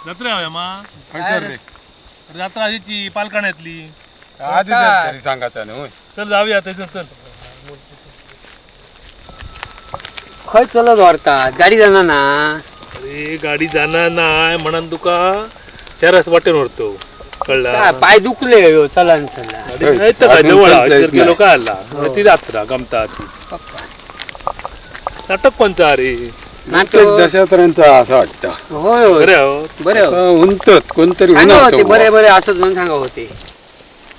जत्रा हव्या मा खंयसर रे? जत्रा हेची पालकाण्यातली. आधी जर तरी सांगायचं न्हय. चल जाऊया थंयसर चल. खंय चलत व्हरतात गाडी जाणार ना. अरे गाडी जाणार नाही म्हणून तुका त्या रस वाटेन व्हरतो कळला. पाय दुखले ह्यो चलन चला. गाडी नाही तर काय अजून जवळ चलता येत गेलो नाही. काय आला ती जात्रा गमता ती नाटक कोणता अरे नाटक दशावतारांचा असं वाटतं. होय होय बरे हो बरे हो. असं उंतत कोणतरी सांगा उन्हात होते बरे बरे असत म्हणून सांगा होते.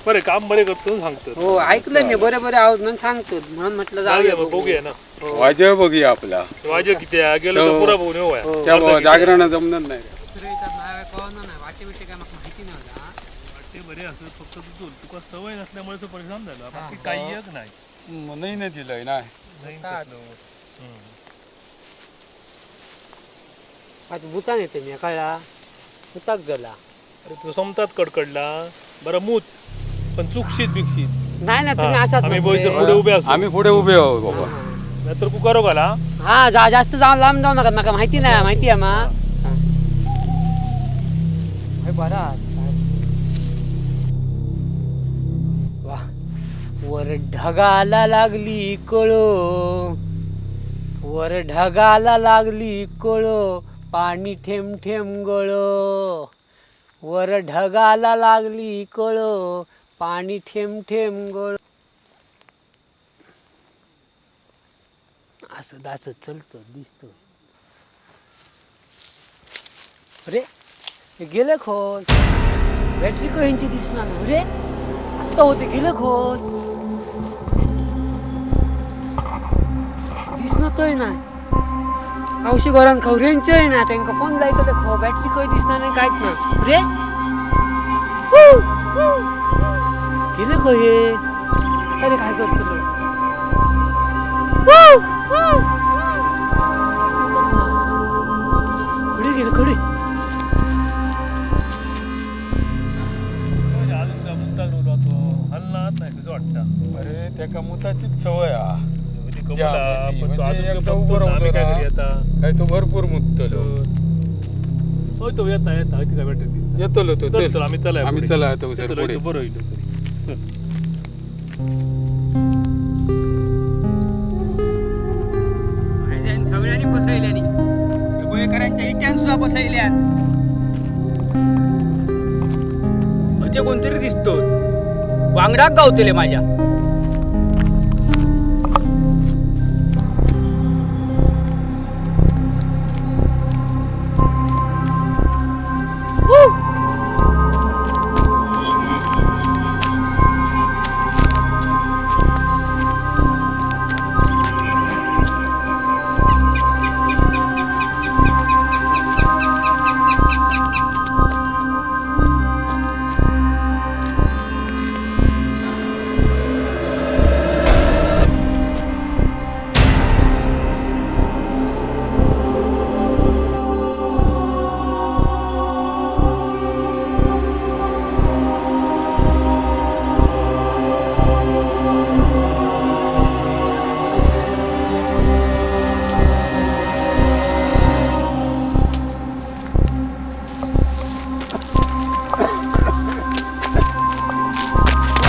बरे काम बरे करतो सांगतो. हो ऐकलं मी बरे बरे आहोत म्हणून सांगतो म्हणून म्हटलं जाऊया जाऊया मग बघूया ना. वाजव बघूया आपला. वाजव किती आहे गेलो तर हो. पुरा बघून येऊया. हो. त्या जागरण जमणार नाही. ते बरे असत फक्त तू तुका सवय नसल्यामुळे तो परिणाम झाला बाकी काही एक नाही. नाही ना दिलंय नाही. नाही कसलं. हम्म. आज भूतान येते मी कळला भूताक गेला. अरे तू समतात कडकडला बरं मूत पण चुकशीत बिकशीत नाही ना तुम्ही हा, असाच आम्ही ना बोईचं पुढे. पुढे उभे असू. आम्ही पुढे उभे आहोत बाबा. नाहीतर कुकारो घाला. हा जा जास्त जाऊन लांब जाऊ नका माका माहिती नाही माहिती आहे मा. बरा वा वर ढगाला लागली कळो वर ढगाला लागली कळो पाणी ठेम ठेम गळो वर ढगाला लागली कळो पाणी ठेम ठेम गळो. असं दासत चलतो दिसतो. अरे हे गेले खोल बॅटरी कहींची दिसणार ना. अरे आत्ता होते गेले खोल दिसणार नाही. खावशी घरान खवरेंचय ना तांकां फोन लायतले खो बॅटरी खंय दिसना नाही कांयच ना. अरे गेले खंय हे आतां रे काय करतलो. खडे गेले खडे. अजून काय मुताक रोवलो तो हलणार नाही कसं वाटतं. अरे त्याका मुताचीच सवय हा. म्हणजे कबूल ज्या हा, म्हशी, पण तो म्हणजे अजून एकदा काय उभं बघतो ना, आम्ही राहतो काय ना. करूया आता. काय तो भरपूर मुतलो. होय तो येता येता होय ती काय बॅटरी दिसता. येतलो तो चल चल. चल आम्ही चला आम्ही चला आता सर पुढे. बरं होईल तरी. चल. सगळ्यांनी फसयल्यानी गोयकरांच्या इट्यान सुद्धा फसयल्यान. अजे कोणतरी दिसतो वांगडाक गावतले माझ्या.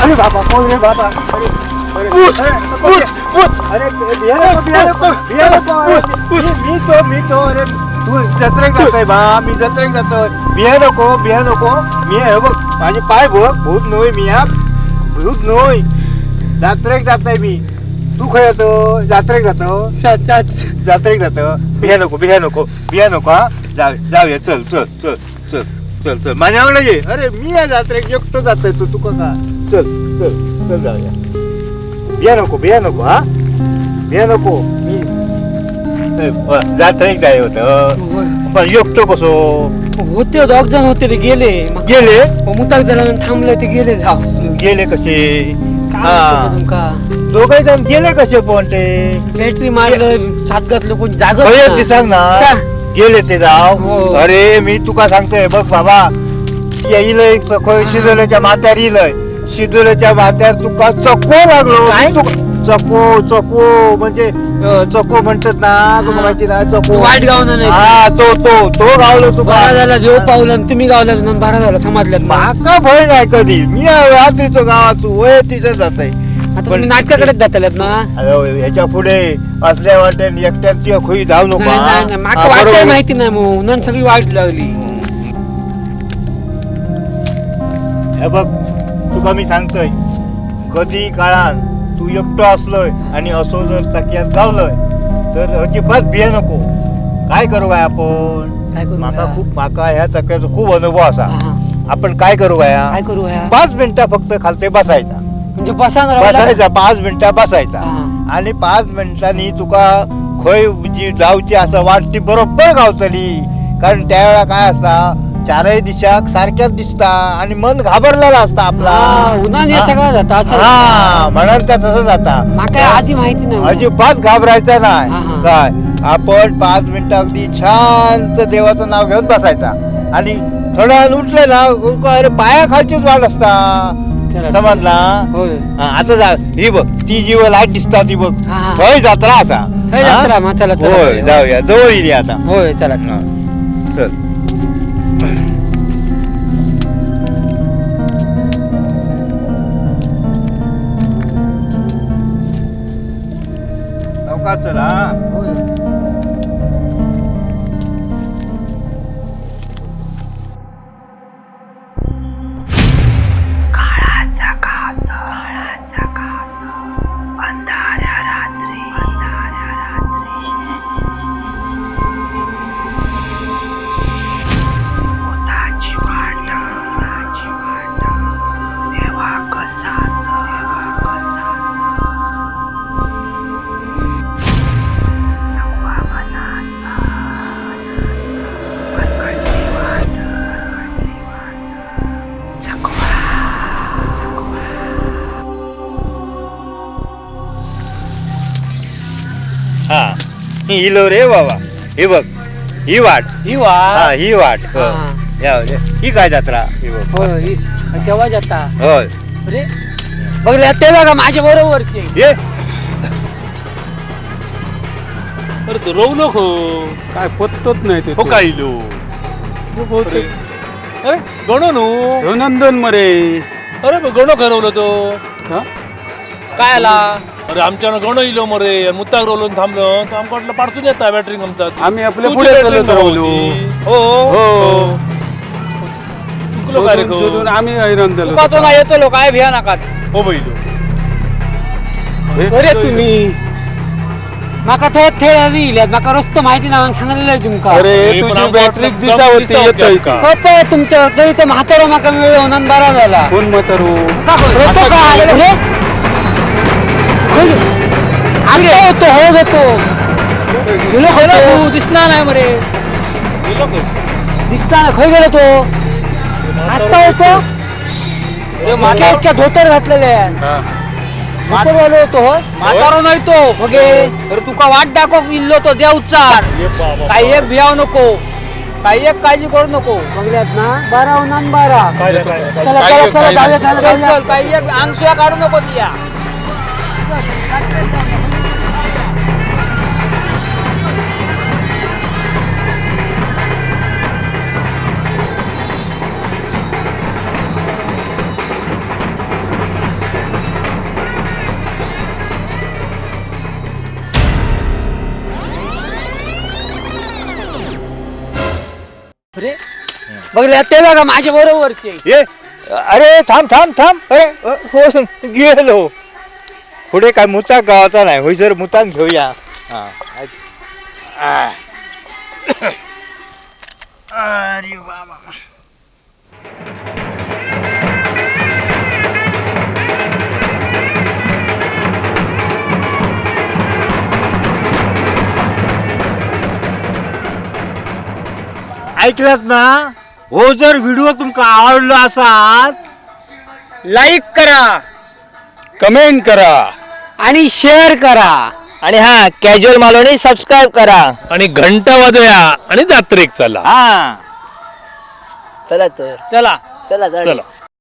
अरे बाबा कोण रे बाबा. अरे अरे मी तो मी तो अरे तू जत्रेक जातोय बा मी जत्रेक जातोय. बिया नको बिया नको मी हे बघ माझे पाय बघ भूत न्हय मी हा भूत न्हय जात्रेक जातोय मी. तू खंय जातो? जात्रेक जातो जात्रेक जातो. बिया नको बिया नको बिया नको हा जाऊया चल चल चल चल चल चल माझ्या वांगडा ये. अरे मी या जात्रेक एकटो जातोय तू तुका का चल चल चल जाऊया. बिया नको बिया नको हा बिया नको मी जात्रेक जाय होतं पण एकटो कसो होते दोघ जण होते ते गेले गेले मुताक झाला थांबले ते गेले जाव गेले कसे काय तुमका दोघे जण गेले कसे पण ते बॅटरी मारलं सात घातलं कोण जागत ते सांग ना गेले ते जाव. अरे मी तुका सांगतोय बघ बाबा इलय शिजोल्याच्या माथ्यार इलय शिजोल्याच्या माथ्यार तुका चको लागलो. चको चको म्हणजे चको म्हणतात ना, तुका माहिती ना चको वाट गावना नाही. हा तो तो तो गावलो तुका. बरा झाला देव पावलं आणि तुम्ही गावला ना, बरा झाला समजलं. माका भय नाही कधी, मी रात्रीचो गावाचो वय तिथं जातय. आता तुम्ही नाटकाकडेच जातालात ना? अरे ह्याच्या पुढे असल्या वाटेन एकट्यान ती खोई जाऊ नको. नाही हा. नाही नाही, माका हा, वाट बरोबर. माहिती नाही, मग उन्हान सगळी वाट लागली. हे बघ तुका मी सांगतोय, कधी काळान तू एकटो असलोय आणि असो जर तकियात गावलोय तर अजिबात भिये नको. काय करू काय आपण? काय करू माका काय? खूप माका ह्या चक्याचा खूप अनुभव असा. हा. आपण काय करू काय? काय करू ह्या? 5 मिनिटं फक्त खालते बसायचा. म्हणजे बसा ना राहिला? बसायचा 5 मिनिटं बसायचा हा. आणि 5 मिनिटांनी तुका खंय जी जावची असा वाट ती बरोबर गावतली. कारण त्यावेळा काय असता, चारही दिशा सारख्याच दिसता आणि मन घाबरलेला असता आपला. हा, उन्हाने हे सगळं जातं असं. हा म्हणून त्या तसं जाता. माका आधी माहिती नाही. अजिबात घाबरायचं हा, नाही. हा. काय आपण 5 मिनिटं अगदी शांत देवाचं नाव घेऊन बसायचा आणि थोड्या वेळानं उठले ना, अरे पाया खालचीच वाट असता. चला, समजला? होय. हा, आता जा, ही बघ ती जी लाईट दिसता ती बघ, हा, हा. थंय जात्रा असा. थंय जात्रा, मग चला, चला. होय जाऊया, जवळ येईल आता. होय चला. हा, चल. लवकर चल हा. हा इलो रे बाबा, हे बघ ही वाट. ही वाट. हा ही वाट. हो. हा. या, या. ही काय जात्रा ही बघ. होय ही तेव्हा जाता. होय. अरे बघले ते बघा माझ्या बरोबरचे. ये अरे तो रवलो खो. काय पत्तोच नाही ते. हो काय इलो? अरे अरे, गणो न्हू. ह्यो नंदन मरे. अरे मग गणो खरवलो तो. हा? काय आला? अरे आमच्यानं गणो इलो मरे, मुत्ताक रवलो आणि थांबलो तो आमका वाटलं पाडसून येता बॅटरी गमतात. आम्ही आपल्या तुझी पुढे बॅटरी चलत राहिलो. होती. हो हो. चुकलो काय रे शोधून गो? शोधून आम्ही हैराण झालो. तुका तो ना येतो लो, काय भिया नाकात. हो बैलो. हे अरे तुम्ही माका थंय थंय इल्यात, माका रस्तो माहिती ना सांगलेलं आहे तुमका. अरे अरे, पण तुझी आमका बॅटरी वाटलं दिसा होती दिसा होती येतोय. आमका. खप आहे तुमच्या तरी तो म्हातारा माका मिळवून आणि बरा झाला. कोण म्हातारो? रस्तो काय? अरे? खंय गेलो? आता होतो, हो होतो. गेलो खंय तो? दिसणार नाही मरे. गेलो खंय? दिसता ना, खंय गेलो तो? आता होतो. इतक्या इतक्या धोतर घातलेले. धोतर होतो हो. म्हातारो नाही तो. मगे अरे तुका वाट दाखव इल्लो तो देवचार. काही एक भियाव नको, काही एक काळजी करू नको. बघल्यात ना, बारा होणार बारा. काय नाही, काय नाही. चला चला चला जाऊया, चला चल जाऊया. चल, काही एक अंग सुद्धा काढू नको तिया. अरे बघले ते बघा माझ्या बरोबरचे. ये अरे थांब थांब थांब. अरे हो गेलो पुढे. काय मुताक गावाचा नाही होईसर मुतान घेऊया. हा. आ. अरे बाबा. ऐकलात ना? हो जर व्हिडिओ तुमका आवडलो असात लाईक करा, कमेंट करा आणि शेअर करा. आणि हा कॅज्युअल मालवणी सबस्क्राईब करा आणि घंटा वाजया आणि जात्रेक चला. हा चला तर चला चला चला. चला.